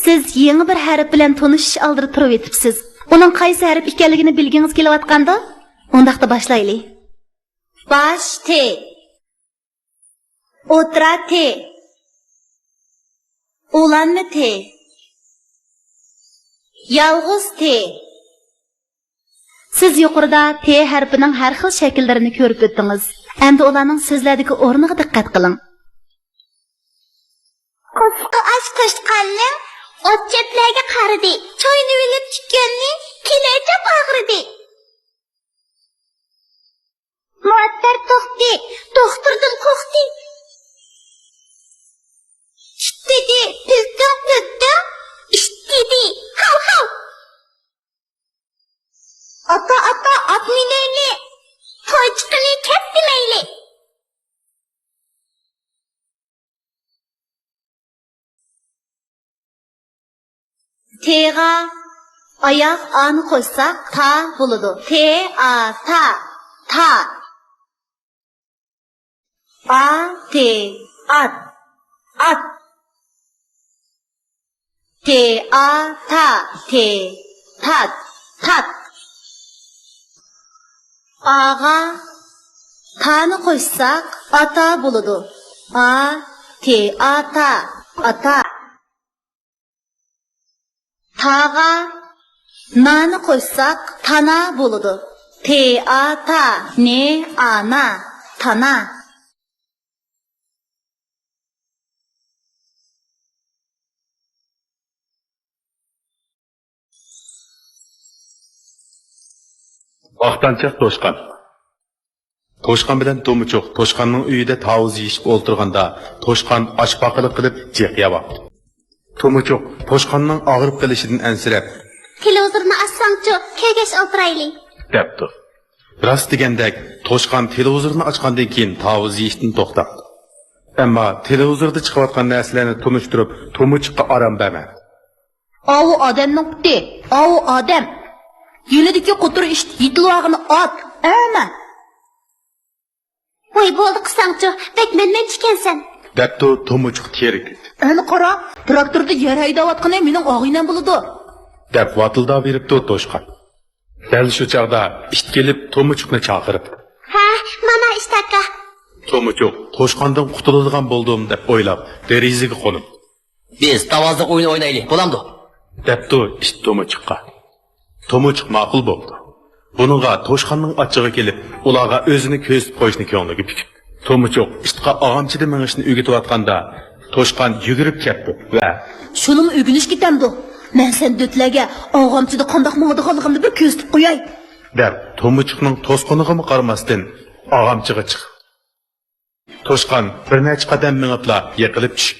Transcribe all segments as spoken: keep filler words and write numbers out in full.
سىز يېڭى بىر ھەرپ بىلەن تونۇشۇش ئالدىدا تۇرۇۋېتىپسىز. ئۇنىڭ قايسى ھەرپ ئىكەنلىكىنى بىلگىڭىز كېلىۋاتقاندۇ؟ ئۇنداقتا باشلايلى. باش تى. ئوتتۇرا تى. ئۇلانما تى. يالغۇز تى. سىز يۇقىرىدا تى ھەرپىنىڭ ھەر خىل شەكىللىرىنى كۆرۈپ ئۆتتىڭىز. ئەمدى ئۇلارنىڭ سۆزلەردىكى ئورنىغا دىققەت قىلىڭ. قورسىقى ئاچ توشقاننىڭ ئوت-چۆپلەرگە قارىدى، چاينىۋېلىپتۇ كۆڭلى، كېلەچەك ئاغرىدى. مۇئەتتەر توختى، دوختۇردىن قورقتى. ئىت دېدى، پىلتىڭ، پىلتىڭ، ئىت دېدى، ھاۋ، ھاۋ. ئاتا، ئاتا، ئات مىنەيلى، تويچىقىنى كەس دېمەيلى. تىغا ئاياغ ئانى قوشساق، تا بولىدۇ. تى، ئا، تا، تا. ئا، تى، ئات، ئات. تى، ئا، تا، تى، تات، تات. ئاغا تانى قوشساق، ئاتا بولىدۇ. ئا، تى، ئا، تا، ئاتا. تاغا نانى قوشساق، تانا بولىدۇ. تى، ئا، تا، نى، ئا، نا، تانا. ماختانچاق توشقان. توشقان بىلەن تومۇچۇق توشقاننىڭ ئۆيىدە تاۋۇز يېيىشىپ ئولتۇرغاندا، توشقان ئاچ پاقىلىق قىلىپ جىق يەۋاپتۇ. تومۇچۇق توشقاننىڭ ئاغرىپ قېلىشىدىن ئەنسىرەپ، تېلېۋىزورنى ئاچساڭچۇ، كۆرگەچ ئولتۇرايلى، دەپتۇ. راست دېگەندەك، توشقان تېلېۋىزورنى ئاچقاندىن كېيىن تاۋۇز يېيىشتىن توختاپتۇ. ئەمما تېلېۋىزوردا چىقىۋاتقان نەرسىلەرنى تونۇشتۇرۇپ، تومۇچۇققا ئارام بەرمەپتۇ. ئاۋۇ ئادەمنىڭ پۇتى، ئاۋۇ ئادەم. يېنىدىكى قوتۇر ئىت يېتىلىۋالغىنى ئات، ئەمە. ۋاي، بولدى قىلساڭچۇ، بەك مەنمەنچى ئىكەنسەن. دەپتۇ تومۇچۇق تېرىكىپ. ئەنە قارا، تىراكتوردا يەر ھەيدەۋاتقىنى مېنىڭ ئاغىنەم بولىدۇ، دەپ ۋاتىلداۋېرىپتۇ توشقان. دەل شۇ چاغدا ئىت كېلىپ تومۇچۇقنى چاقىرىپتۇ. ھە، مانا ئىت ئاكا. تومۇچۇق توشقاندىن قۇتۇلىدىغان بولدۇم دەپ ئويلاپ، دېرىزىگە قونۇپ. بىز تاۋۇزلۇق ئويۇن ئوينايلى، بولامدۇ؟ دەپتۇ ئىت تومۇچۇققا. تومۇچۇق ماقۇل بولدى. بۇنىڭغا توشقاننىڭ ئاچچىقى كېلىپ، ئۇلارغا ئۆزىنى كۆرسىتىپ قويۇشنى كۆڭلىگە پۈكۈپتۇ. تومۇچۇق ئىتقا ئاغامچىدا مېڭىشنى ئۆگىتىۋاتقاندا، توشقان يۈگۈرۈپ كەپتۇ ۋە، شۇنىمۇ ئۆگىنىش كېتەمدۇ؟ مەن سەن دۆتلەرگە ئاغامچىدا قانداق ماڭىدىغانلىقىمنى بىر كۆرسىتىپ قوياي، دەپ، تومۇچۇقنىڭ توسقىنىغىمۇ قارىماستىن، ئاغامچىغا چىقىپتۇ. توشقان بىر نەچچە قەدەم مېڭىپلا يىقىلىپ چۈشۈپ.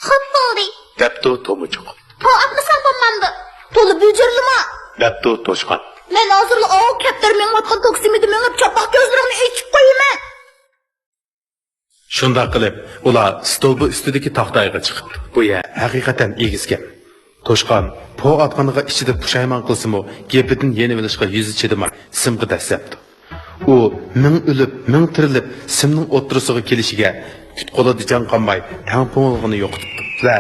خوپ بولدى، دەپتۇ تومۇچۇق. پو ئاتمىساڭ بولمامدۇ؟ تولا بىجىرلىما، دەپتۇ توشقان. مەن ھازىرلا ئاۋۇ كەپتەر مېڭىۋاتقان توكسىمىدا مېڭىپ، چاپاق كۆزلىرىڭنى ئېچىپ قويىمەن. شۇنداق قىلىپ، ئۇلار ستولبا ئۈستىدىكى تاختايغا چىقىپتۇ. بۇ يەر ھەقىقەتەن ئېگىزكەن. توشقان پو ئاتقىنىغا ئىچىدە پۇشايمان قىلسىمۇ، گېپىدىن يېنىۋېلىشقا يۈزى چىدىماي، سىمغا دەسسەپتۇ. ئۇ مىڭ ئۆلۈپ، مىڭ تىرىلىپ، سىمنىڭ ئوتتۇرىسىغا كېلىشىگە، پۇت-قولىدا جان قالماي، تەڭپۇڭلۇقىنى يوقىتىپتۇ ۋە،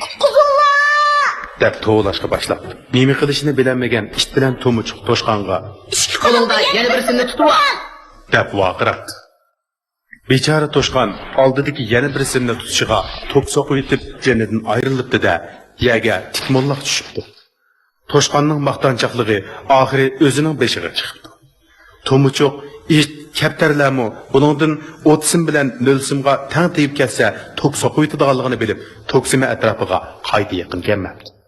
قۇتقۇزۇڭلار! دەپ توۋلاشقا باشلاپتۇ. نېمە قىلىشىنى بىلەلمىگەن ئىت بىلەن تومۇچۇق توشقانغا، ئىككى قولۇڭدا يەنە بىر سىمنى تۇتۇۋال! دەپ ۋارقىراپتۇ. بىچارە توشقان ئالدىدىكى يەنە بىر سىمنى تۇتۇشىغا توك سوقۇۋېتىپ، جېنىدىن ئايرىلىپتۇ-دە، يەرگە تىك موللاق چۈشۈپتۇ. توشقاننىڭ ماختانچاقلىقى ئاخىرى ئۆزىنىڭ بېشىغا چىقىپتۇ. تومۇچۇق، ئىت، كەپتەرلەرمۇ بۇنىڭدىن ئوت سىم بىلەن نۆل سىمغا تەڭ تېگىپ كەتسە، توك سوقۇۋېتىدىغانلىقىنى بىلىپ، توك سىمى ئەتراپىغا قايتا يېقىن كەلمەپتۇ.